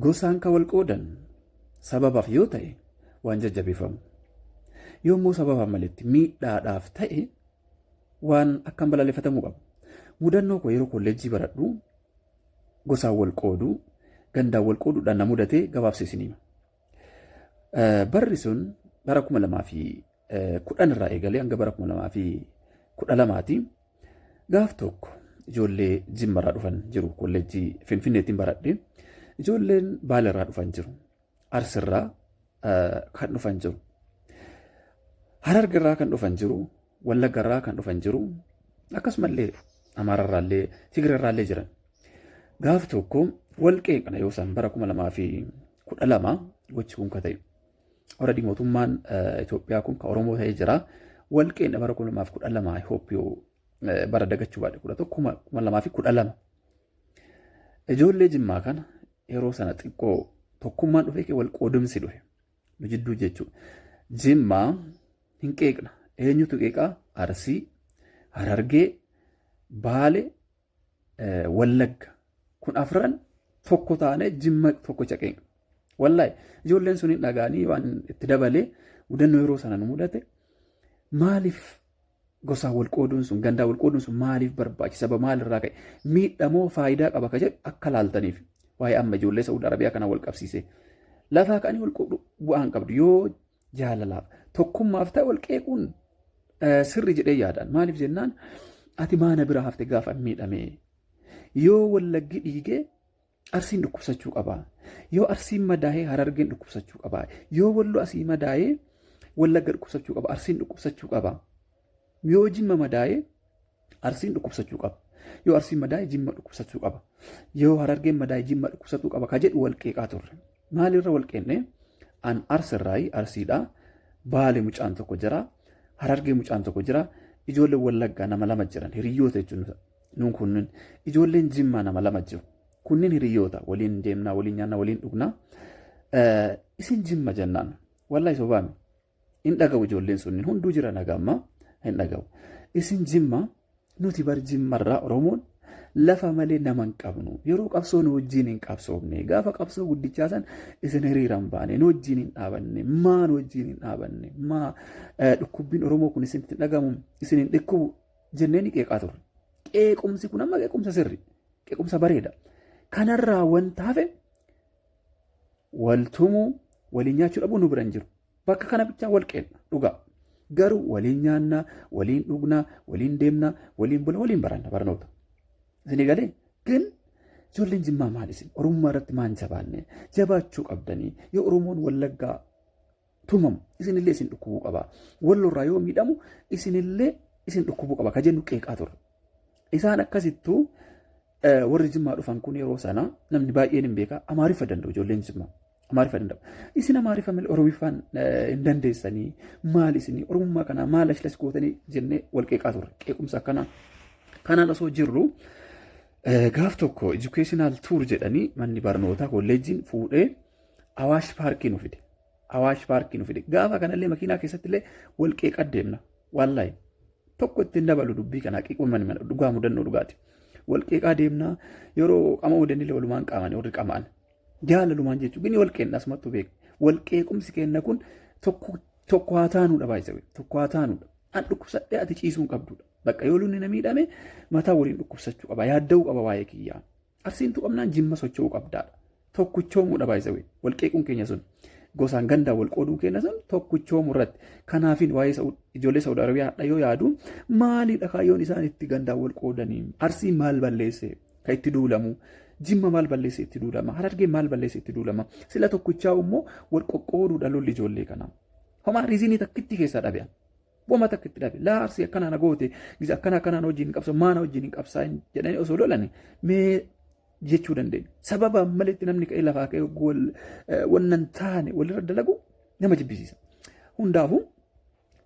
Gosaan kan wal qoodan sababaaf yoo ta'e waan jajjabeeffamu. Yommuu sababaaf maletti miidhaadhaaf ta'e waan akkan balaaleffatamuu qabu. Mudannoo koo yeroo kolleejjii baradhu gosaan wal qooduu, gandaan wal qooduudhaan na mudate gabaabsee isin hima. Barri sun bara 2010 irraa eegalee hanga bara 2012ti. Gaaf tokko ijoollee Jimmarraa dhufan jiru, kolleejjii Finfinneettiin baradhe. Ijoolleen Baalerraa dhufan jiru. Arsirraa kan dhufan jiru. Harargerraa kan dhufan jiru. Wallaggarraa kan dhufan jiru. Akkasumallee Amaararraallee Tigrarraallee jiran. Gaaf tokko wal qeeqna yoo isaan bara 2012 gochi kun ka ta'e. Already mootummaan Itoophiyaa kun kan Oromoo ta'ee jira. Wal qeeqna bara 2012, I hope yoo bara dagachuu baadhe, 11 2012. Ijoollee Jimmaa kana yeroo sana xiqqoo tokkummaan dhufee wal qoodumsi dhufe nu jidduu jechuudha. Jimmaa hin qeeqna. Eenyutu qeeqaa? Arsii, Harargee, Baale, Wallagga. Kun afran tokko taanee Jimma tokkicha qeeqna. Wallaahi ijoolleen sun hin dhaga'anii waan itti dabalee mudannoo yeroo sana nu mudate, maaliif gosaan wal qooduun sun, gandaan wal qooduun sun maaliif barbaachisa, sababa maalirraa ka'e, miidhamoo faayidaa qaba ka jedhu akka laaltaniif. Waa'ee amma ijoollee Saudi Arabiyaa kana wal qabsiise, lafaa ka'anii wal qoodu bu'aan qabdu. Yoo jaalalaaf tokkummaaf ta'e wal qeequun sirri jedhee yaadaan. Maaliif jennaan, ati maana bira hafte gaafa miidhame? Yoo Wallaggi dhiigee Arsiin dhukkubsachuu qaba. Yoo Arsiin madaa'ee Harargeen dhukkubsachuu qaba. Yoo Wallo asii madaa'ee Wallagga dhukkubsachuu qaba. Arsiin dhukkubsachuu qaba. Yoo Jimma madaa'ee Arsiin dhukkubsachuu qaba. Yoo Arsiin madaa'e Jimma dhukkubsachuu qaba. Yoo Harargeen madaa'e Jimma dhukkubsachuu qaba ka jedhu wal qeeqaa turre. Maalirra wal qeenne? An Arsirraayi, Arsiidha. Baale mucaan tokko jira. Harargee mucaan tokko jira. Ijoolleen Wallaggaa nama lama jiran, hiriyoota jechuun nuun kunniin. Ijoolleen Jimmaa nama lama jiru. Kunniin hiriyoota, waliin deemnaa, waliin nyaannaa, waliin dhugnaa. Isin Jimma jennaan. Wallahi sobaami. Hin dhaga'u, ijoolleen sunniin hunduu jira nagaa ammaa hin dhaga'u. Isin Jimma, nuti bar Jimmarraa Oromoon lafa malee nama hin qabnu. Yeroo qabsoo nu wajjin hin qabsoofne. Gaafa qabsoo guddichaa san isin hiriira hin baane. Nu wajjin hin dhaabanne. Maa nu wajjin hin dhaabanne? Maa dhukkubbiin Oromoo kun isin hin dhagamu? Isin hin dhukkubu? Jennee ni qeeqaa turre. Qeequmsi kun amma qeequmsa sirri. Qeequmsa bareeda. Kanarraa wanta hafe wal tumuu, waliin nyaachuu dhabuu nu bira hin jiru. Bakka kana bichaa wal qeeqna dhugaa. Garuu waliin nyaannaa, waliin dhugnaa, waliin deemnaa, waliin bula, waliin baranna barnoota. Isin galee gin ijoolleen Jimmaa maal isin Oromummaa irratti maan jabaanne? Jabaachuu qabdanii. Yoo Oromoon Wallaggaa tumamu isinillee isin dhukkubuu qaba. Wallorraa yoo miidhamu isinillee isin dhukkubuu qaba ka jennu qeeqaa turre. Isaan akkasittuu warri Jimmaa dhufan kun yeroo sana namni baay'een hin beeka, Amaariffa danda'u ijoolleen Jimmaa. Amaariffa danda'u. Isin Amaariffa malee Oromiffaan hin dandeessanii, maal isinii Oromummaa kanaa maal ashlas gootanii jennee wal qeeqaa turre. Qeequmsa akkanaa. Kanaan osoo jirru gaaf tokko educational tour jedhanii manni barnootaa kolleejjiin fuudhee Awaash Paarkii nu fide. Awaash Paarkii nu fide. Gaafa kanallee makiinaa keessatti illee wal qeeqaa deemna. Wallaahi. Tokko ittiin dabalu dubbii kana haqiiquma mana dhugaa mudannoo dhugaati. Wal qeeqaa deemna, yeroo qama odanillee walumaan qaamanii warri qama'an. Jaalalumaan jechuun gini wal qeenna asumattuu beeku. Wal qeequmsi keenna kun tokko tokko haa taanuudha baay'isawee, tokko haa taanuudha. An dhukkubsadhee ati ciisuu hin qabduudha. Bakka yoo lubni na miidhame mataa waliin dhukkubsachuu qaba, yaadda'uu qaba waa'ee kiyyaa. Arsiin tuqamnaan Jimma socho'uu qabdaadha. Tokkichoomuudha baay'isawee wal qeequun keenya sun. Gosaan gandaan wal qooduun keenya sun tokkichoomuu irratti. Kanaafin waa'ee ijoollee Saudi Arabiyaa hadha yoo yaadu, maaliidha kaayyoon isaan itti gandaan wal qoodanii? Arsii maal balleesse ka itti duulamu? Jimma maal balleesse itti duulama? Harargee maal balleesse itti duulama? Sila tokkichaa immoo wal qoqqooduudha lolli ijoollee kanaa. Homaa riizinii takkitti keessaa dhabe. Wama takka itti dhabe. Laa, Arsii akkanaa na goote, gisa akkana akkanaan wajjin hin qabsa, maana wajjin hin qabsaa'in jedhanii osoo lolani mee jechuu dandeenya. Sababa maletti namni ka'ee lafaa ka'ee wannan taane walirra dalagu nama jibbisiisa. Hundaafuu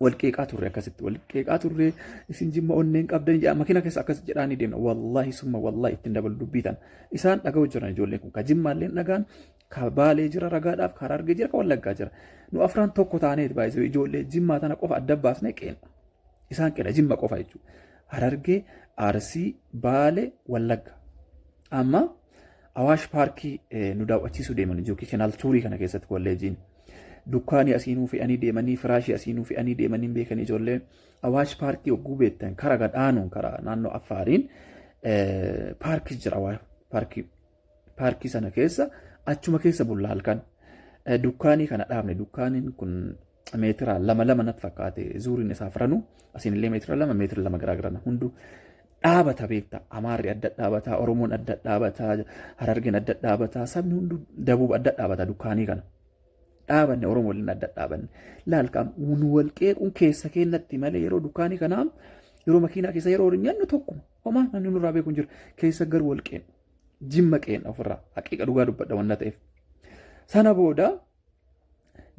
wal qeeqaa turre, akkasitti wal qeeqaa turre. Isin Jimma onneen qabdan jedha, makiina keessa akkas jedhaanii deemna. Wallaahi summa wallaahi ittiin dabalu dubbii tana. Isaan dhaga'u jiran, ijoolleen kun ka Jimmaallee dhagaan, ka Baalee jira ragaadhaaf, ka Harargee jira, ka Wallaggaa jira. Nu afran tokko taaneet baay'isee ijoollee Jimmaa tana qofa adda baasnee qeenna. Isaan qeena Jimma qofa jechuudha. Harargee, Arsii, Baalee, Wallagga. Amma Awaash paarkii nu daawwachiisuu deeman educational tourii kana keessatti kolleejiin. Dukkaanii asiinuu fe'anii deemanii, firaashii asiinuu fe'anii deemanii hin beekan ijoollee. Awaash paarkii hogguu beektan kara gadhaanuun kara naannoo Affaariin paarkii jira, Awaash paarkii. Paarkii sana keessa achuma keessa bulla halkan. Dukkaanii kana dhaabne. Dukkaaniin kun meetira lama lama natti fakkaate, zuuriin isaa afranuu, asiin illee meetira lama meetira lama garaagaran hunduu dhaabata beekta. Amaarri adda dhaabata, Oromoon adda dhaabata, Harargeen adda dhaabata, sabni hunduu Dabuub adda dhaabata. Dukkaanii kana dhaabanne, Oromoo waliin adda dhaabanne. Laalqaam nu wal qeequun keessa keenyatti malee yeroo dukkaanii kanaa, yeroo makiinaa keessa yeroo nyaannu tokkuma, homaa namni nurraa beeku hin jiru. Keessa garuu wal qeequ, Jimma qeena ofirraa, haqiiqa dhugaa dubbadha wanna ta'eef. Sana booda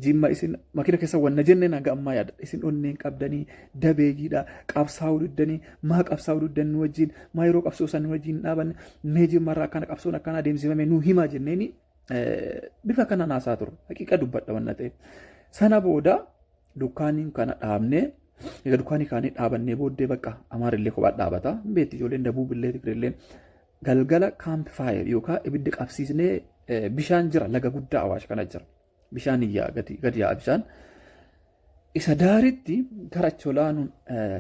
Jimma isin makiina keessa wanna jenneen hanga ammaa yaada. Isin onneen qabdanii dabeeyyiidha, qabsaa'uu diddanii, maa qabsaa'uu diddan nu wajjin, maa yeroo qabsoo san nu wajjin hin dhaabanne, mee Jimmarraa akkana qabsoon akkana adeemsifame nu himaa jenneeni bifa kanaan haasaa turre, haqiiqa dubbadha wanna ta'eef. Sana booda dukkaaniin kana dhaabnee, egaa dukkaanii kaanii dhaabannee booddee bakka Amaarillee kophaa dhaabata. Beetti ijoolleen Dabuubillee Tigreellee galgala camp fire yookaan ibidda qabsiisnee, bishaan jira, laga guddaa Awaash kana jira. Bishaan iyyaa gadi gadi yaa'a bishaan. Isa daaritti gara cholaanuun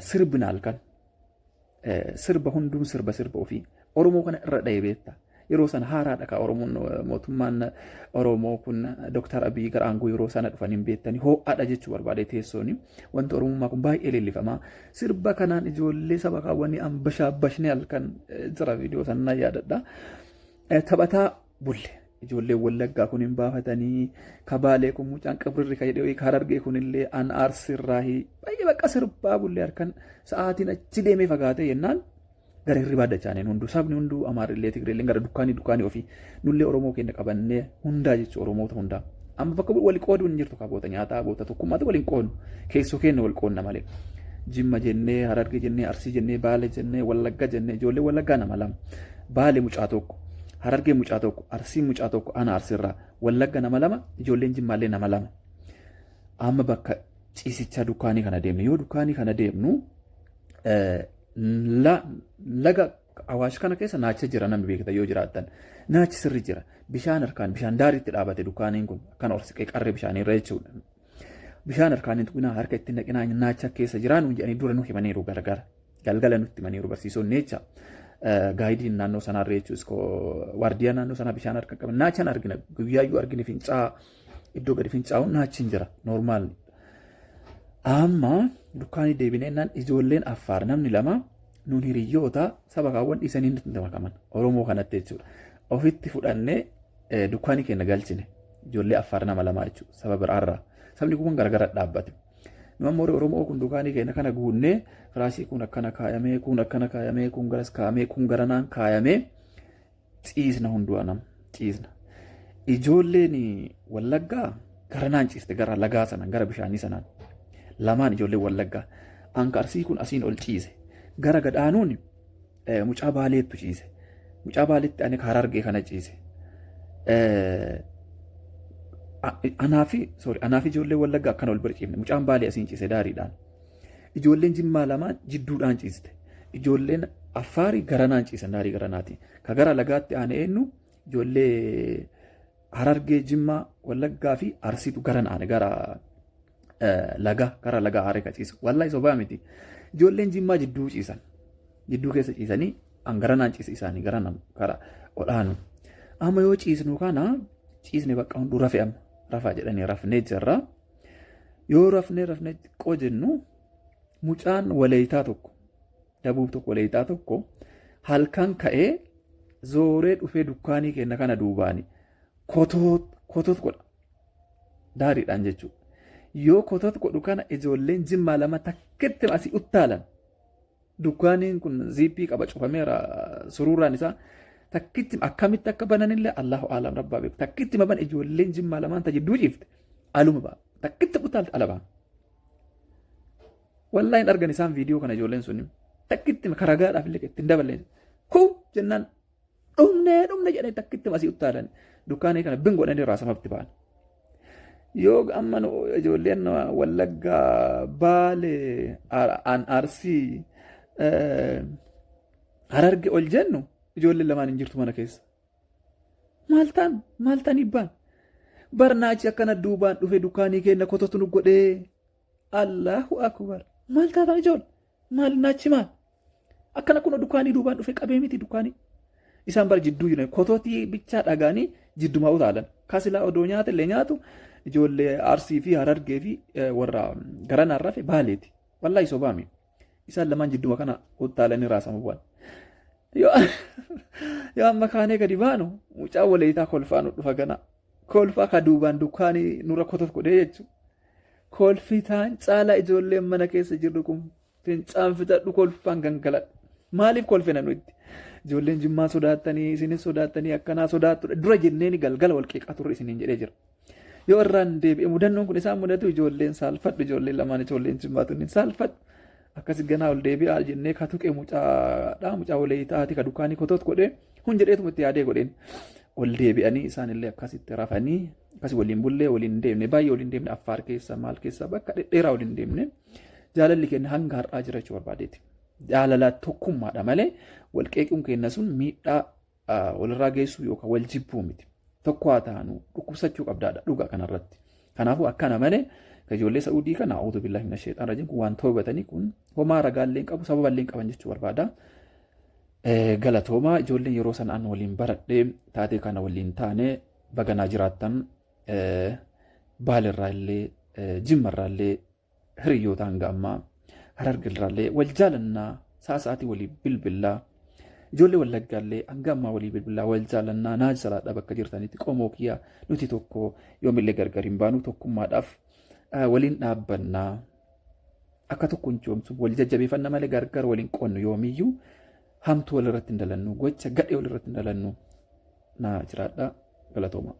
sirbina halkan. Sirba hunduun sirba sirba ofii. Oromoo kana irra dha'e beekta. Yeroo sana haaraadha ka Oromoon, mootummaan Oromoo kun Dr. Abiy gara aangoo yeroo sana dhufan hin beektani, ho'aadha jechuu barbaade teessooni. Wanti Oromummaa kun baay'ee leellifamaa. Sirba kanaan ijoollee saba kaawwanii ambashaabashnee halkan jira, viidiyoo sana yaadadha. Taphataa bulle. Ijoolleen Wallaggaa kun hin baafatanii, kabaalee kun mucaan Qibrirri ka jedhee, ka Harargee kunillee an Arsirraahi, baay'ee bakka sirbaa bulle. Halkan sa'aatiin achi deemee fagaatee jennaan gara hirribaa dachaaneen hunduu, sabni hunduu, Amaarrillee Tigreellee gara dukkaanii dukkaanii ofii, nullee Oromoo keenya qabannee hundaa jechuu, Oromoota hundaa. Amma bakka wali qooduun hin jirtu, kaboota nyaataa boota tokkummaatti waliin qoodnu, keessoo keenya wal qoodna malee. Jimma jennee, Harargee jennee, Arsii jennee, Baale jennee, Wallagga jennee, ijoollee Wallaggaa nama lama. Baale mucaa tokko, Harargee mucaa tokko, Arsii mucaa tokko, ana Arsiirraa, Wallagga nama lama, ijoolleen Jimmaallee nama lama. Amma bakka ciisichaa dukkaanii kana deemne. Yoo dukkaanii kana deemnu laga Awaash kana keessa naacha jira, namni beektan yoo jiraattan. Naachi sirri jira. Bishaan harkaan bishaan daariitti dhaabate dukkaaniin kun akkana ol siqee qarree bishaanii irra jechuudha. Bishaan harkaan hin tuqinaa, harka ittiin naqinaa, naacha keessa jiraa nuun jedhanii dura nu himaniiru gargara. Galgala nutti himaniiru barsiisonni jecha. Guideiin naannoo sanaarra jechuus waardiyaa naannoo sanaa bishaan harka qaban naachan argina, guyyaayyuu argine, fincaa'aa iddoo gadi fincaa'u naachi hin jira normal. Amma dukkaanii deebinee naan ijoolleen Affaar namni lama nuun hiriyyoota saba kaawwan dhiisanii nutti makaman Oromoo kanatti jechuudha. Ofitti fudhannee dukkaanii keenya galchine, ijoollee Affaar nama lama jechuudha saba biraarraa. Sabni kun garagara dhaabbate. Nu ammoo Oromoo kun dukkaanii keenya kana guunnee, firaashii kun akkana kaayamee, kun akkana kaayamee, kun garas kaayamee, kun garanaan kaayamee ciisna, hunduu anam ciisna. Ijoolleen Wallaggaa garanaan ciiste, gara lagaa sanaan, gara bishaanii sanaan. Lamaan ijoolleen Wallaggaa. Anka Arsii kun asiin ol ciise. Gara gadhaanuun mucaa Baaleettu ciise. Mucaa Baaleetti ani Harargee kana ciise. Anaa fi, sorry, anaa fi ijoolleen Wallaggaa akkana ol bira ciifne. Mucaan Baalee asiin ciise daariidhaan. Ijoolleen Jimmaa lamaan jidduudhaan ciiste. Ijoolleen Affaarii garanaan ciisan, daarii garanaati. Ka gara lagaatti aane eenyu? Ijoollee Harargee, Jimmaa, Wallaggaa fi Arsiitu garan aane, gara laga gara laga aaree ka ciisu. Wallahi sobaa miti. Ijoolleen Jimmaa jidduu ciisan. Jidduu keessa ciisanii an garanaan ciise, isaanii garanaan kara olaanu. Amma yoo ciisnu kana ciisne, bakka hunduu rafe, amma rafaa jedhanii rafnee jirra. Yoo rafnee rafnee xiqqoo jennu mucaan Waleeyitaa tokko, Dabuub tokko, Waleeyitaa tokko halkan ka'ee zooree dhufee dukkaanii keenya kana duubaani kotoot kotoot godha. Daariidhaan jechuudha. Yoo kotoot godhu kana ijoolleen Jimmaa lama takkitti asii uttaalan. Dukkaaniin kun ziippii qaba, cufameera suruuraan isaa. Takkitti akkamitti akka bananillee Allahu aalam, rabbaa beeku. Takkitti maban ijoolleen Jimmaa lamaan tajidduu ciifte aluma ba'a. Takkitti uttaalte ala ba'a. Wallaahi hin argan isaan viidiyoo kana ijoolleen sun, takkitti karagaadhaaf illee ittiin dabalee huu jennaan dhumnee dhumne jedhanii takkitti asii uttaalan, dukkaanii kana bin godhanii irraa samatti ba'an. Yoo amma ijoolleen Wallaggaa, Baalee, Arsii, Hararge ol jennu ijoolleen lamaan hin jirtu mana keessa. Maal ta'an maal ta'an ibbaan. Barnaachi akkana duubaan dhufe dukkaanii keenya kototu nu godhee. Allahu akbar. Maal taatan ijoollee? Maal naachi maal? Akkana kun dukkaanii duubaan dhufe qabee miti dukkaanii. Isaan bara jidduu jiran kototii bichaa dhagaanii jiddumaa utaalan. Kasilaa odoo nyaata illee nyaatu ijoollee Arsii fi Harargee fi warra garanaan rafe Baaleeti. Wallaahi sobaami. Isaan lamaan jidduma kana utaalanii raasamu bu'an. Yoo amma kaanee gadi baanu mucaa waleetaa kolfaa nu dhufa gana. Kolfaa ka duubaan dukkaanii nurra kotot godhee jechuudha. Kolfitaan caalaa ijoolleen mana keessa jirru kun fincaan fixadhu kolfaan gangaladhu. Maaliif kolfina nuti? Ijoolleen jimmaa sodaattanii isinis sodaattanii akkanaa sodaattudha. Dura jenneeni galgala wal qeeqaa turre isiniin jedhee jira. Yoo irraan deebi'e mudannoon kun isaan mudatu ijoolleen saalfadhu ijoolleen lamaan ijoolleen jimmaa tunniin saalfadhu. Akkasi ganaa ol deebi'aa jennee ka tuqe mucaadha mucaa walii taati ka dukkaanii kotoot godhee hun jedheetuma itti yaadee godheen. Ol deebi'anii isaanillee akkasitti rafanii akkasi waliin bullee waliin deemne baay'ee waliin deemne Affaar keessa maal keessa bakka dhedheeraa waliin deemne jaalalli keenya hanga har'aa jira jechuu barbaadeeti. Jaalala tokkummaadha malee wal qeequun keenya sun miidhaa walirraa geessuu yookaan wal jibbuu miti. Tokko haa taanu dhukkubsachuu qabdaadha dhugaa kanarratti. Kanaafuu akkana malee ka ijoollee Sa'uudii kana a'uudhu billaahi mina sheexaan rajiim kun waan toobatanii kun homaa ragaallee hin qabu sababallee hin qaban jechuu barbaada. Galatoomaa ijoolleen yeroo sana an waliin baradhee taatee kana waliin taane baganaa jiraattan Baalirraa illee Jimmarraa illee hiriyoota hanga ammaa Harargeerraa illee wal jaalannaa sa'a sa'aatii walii bilbillaa ijoollee Wallaggaa illee hanga ammaa walii bilbillaa wal jaalannaa naa jalaadha bakka jirtanitti qomoo kiyya nuti tokko yoomillee gargar hin baanu tokkummaadhaaf waliin dhaabbannaa akka tokko hin coomsu wal jajjabeeffanna malee gargar waliin qonnu yoomiyyuu hamtuu walirratti hin dalannu gocha gadhee walirratti hin dalannu naa jiraadha galatooma.